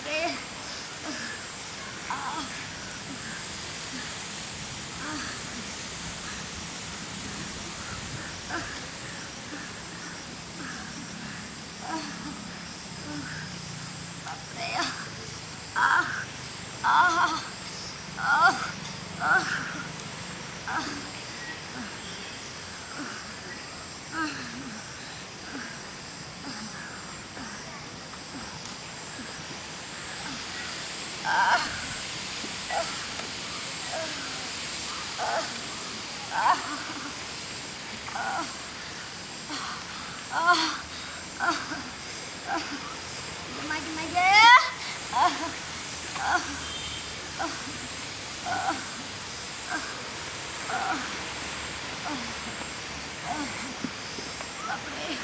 बाप रे। बाप रे। आ आ आ आ बाप रे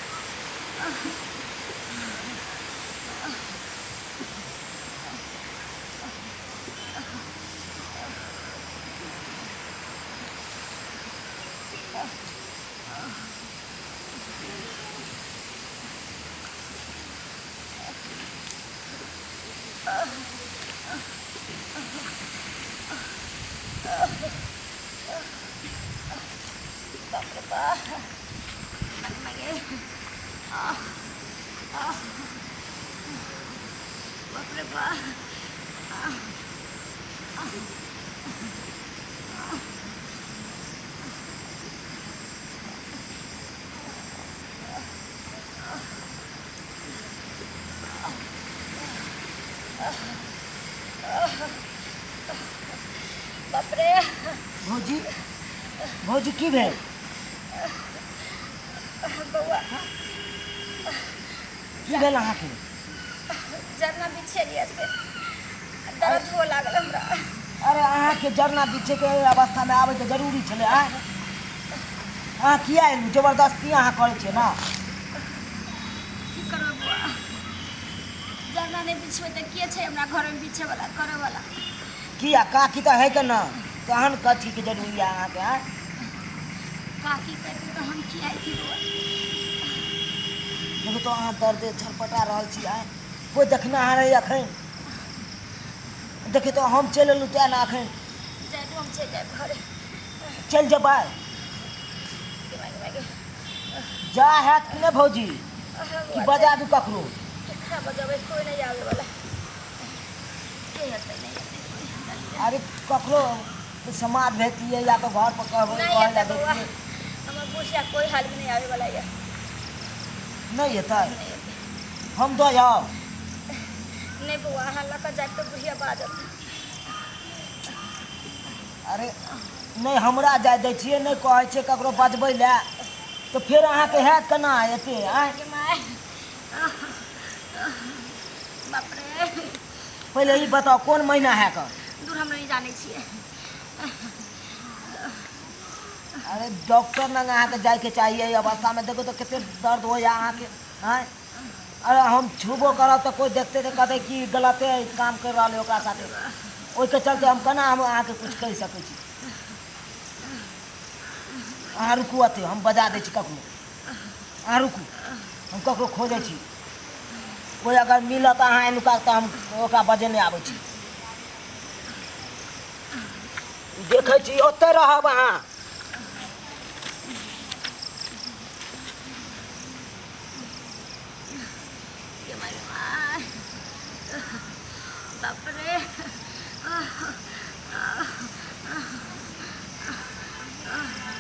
बाप। बाप रे बाप। बाप रे। भौजी, भौजी की भेल? बौआ की भेल अहाँके? जरना बिछेलियै से दर्द हुअ लागल हमरा। अरे अहाँके जरना बिछेके अवस्थामे आबैके जरूरी छलै? आँय, अहाँ किया एलहुँ? जबरदस्ती अहाँ करै छियै ने। की करबै बौआ, जरना नहि बिछबै तऽ के छै हमरा घरमे बिछैवला करैवला? किया, काकी तऽ है के ने, तहन कथीके जरूरी यऽ अहाँके? आँय, काकी करतै तऽ हम किया अयती बौआ? देखू तऽ अहाँ दर्दे छटपटा रहल छी। आँय, कोइ देखनिहार है एखन? देखियौ तऽ हम चलि एलहुँ तेँ ने एखन। जाय हम चलि जायब घरे। चलि जेबै? जा हैत कि नहि भौजी, कि बजा दू ककरो? केकरा बजेबै, कोइ नहि आबै वाला। के हेतै? नहि हेतै कोइ। अरे ककरो समाज भेजतियै या तऽ घर पर कहबै नहि कहै हेतै लए बौआ, दैतियै। हमर बुढ़िया कोइ हालमे नहि आबै वाला यऽ। नहि हेतै? नहि हेतै। हम दऽ आउ? नहि बौआ, अहाँ लऽ कऽ जायब तऽ बुढ़िया बाजत। अरे नहि हमरा जाय दै छियै, नहि कहै छियै ककरो बजबै लए, तऽ फेर अहाँके हैत केना एते? आँय गे माय, बाप रे। पहिले ई बताउ कोन महीना है कऽ? दूर, हम नहि जानै छियै। अरे डॉक्टर लग अहाँके जायके चाही एहि अवस्थामे। देखू तऽ कते दर्द होइए अहाँके। आँय, अरे हम छुबो करब तऽ कोइ देखतै तऽ कहतै कि गलते काम करि रहल है ओकरा साथे। ओहिके चलते हम केना हम अहाँके किछु कहि सकै छी? अहाँ रुकू अते, हम बजा दै छी ककरो। अहाँ रुकू, हम ककरो खोजै छी। कोइ अगर मिलत अहाँ एनुका तऽ हम ओकरा बजेने आबै छी। देखै छी, ओतहि रहब अहाँ। गे माय, गे माय, बाप रे।